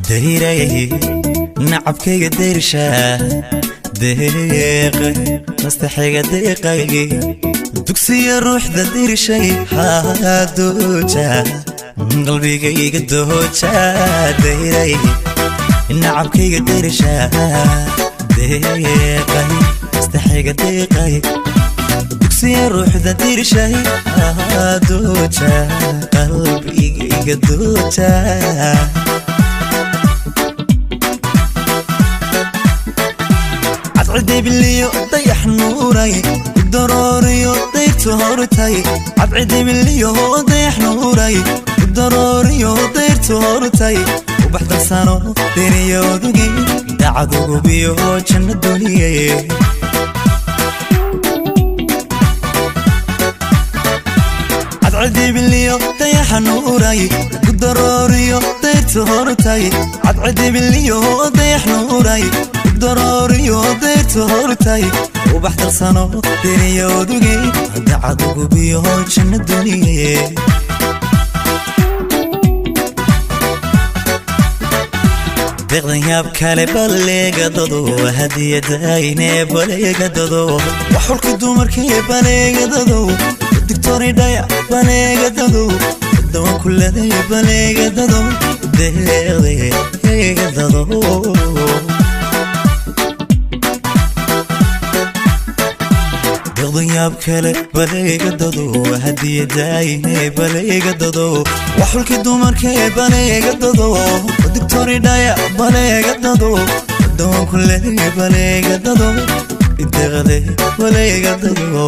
Dayray nacabkayga dayrsha, deeqay nastaxayga deeqay, dugsiya ruuxda dirshay, dooja qalbigayga dooja. Dayray nacabkayga dayrsha, deeqay nastaxayga deeqay, dugsiya ruuxda dirshay, dooja qalbigayga dooja. Cadcidibiliyo dayax nuuray, udarooriyo dayrtu hortay. Cadcidibiliyo dayax nuuray, udarooriyo dayrtu hortay. Ubax darsano deriyodugi, dacadugubiyo janno duniye. Cadcidibiliyo dayaxa nuuray, udarooriyo dayrtu hortay. Cadcidibiliyo dayax nuuray, udarooriyo dayrtu hortay. Ubax darsano deriyodugi, dacadugubiyo janno duniye. Deeqdan yaab kale baleegadado, hadiyadayne baleegadado, waxulka dumarkee baleegadado, digtoridhaya baleegadado, dawan kuladay baleegadado, deeqdeegadado. Deeqdan yaab kale baleegadado, hadiyadayne baleegadado, waxulka dumarkee baleegadado, digtoridhaya baleegadado, dawan kuladay baleegadado, deeqde baleegadado.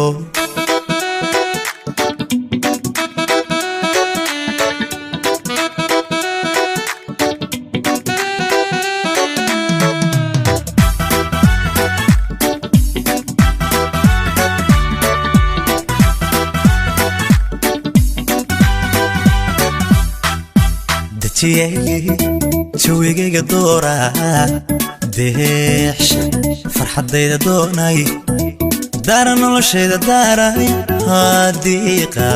Dejiyey jawigayga doora, deexsha farxaddayda doonay, daara noloshayda daaray, hadiiqa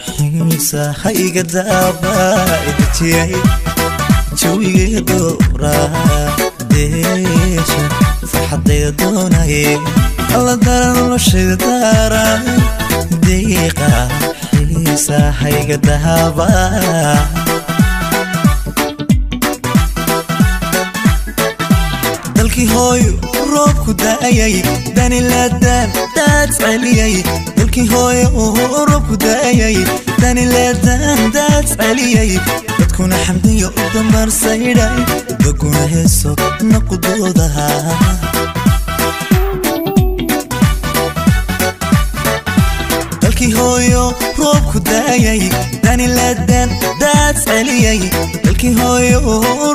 xiisa hayga daaba. Dejiyey jawigayga doora, deexsha farxaddayda doonay, alla daara noloshayda daaray, diiqa xiisa hayga daaba. Dalkii hooyo roobku daayay, danilaadaan daad celiyay. Dalkii hooyo roobku daayay, danilaadaan daad celiyay. Dadkuna xamdiyo u dambarsaydhay, daguna heeso naqudoodaha. Dalkii hooyo roobku daayay, danilaadaan daad celiyay. Dalkii hooyo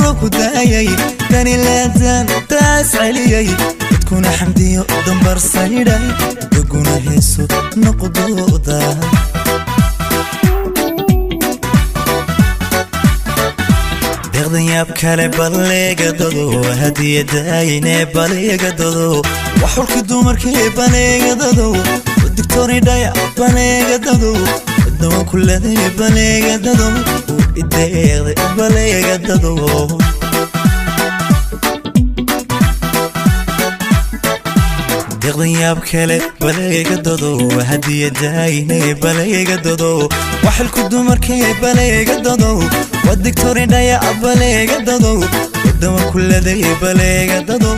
roobku daayay, danilaadaan daad celiyay. Dadkuna xamdiyo dambarsaydhay, daguna heeso noqdooda. Deeqdan yaab kale baleegadado, hadiyadayne baleegadado, waxulka dumarkee baleegadado, digtoridhaya baleegadado, dawan kuladay baleegadado, ideeqday baleegadado. Deeqdan yaab kale baleegadado, hadiyadayne baleegadado, waxulka dumarkee baleegadado, waa digtoridhaya baleegadado, dawan kuladay baleegadado,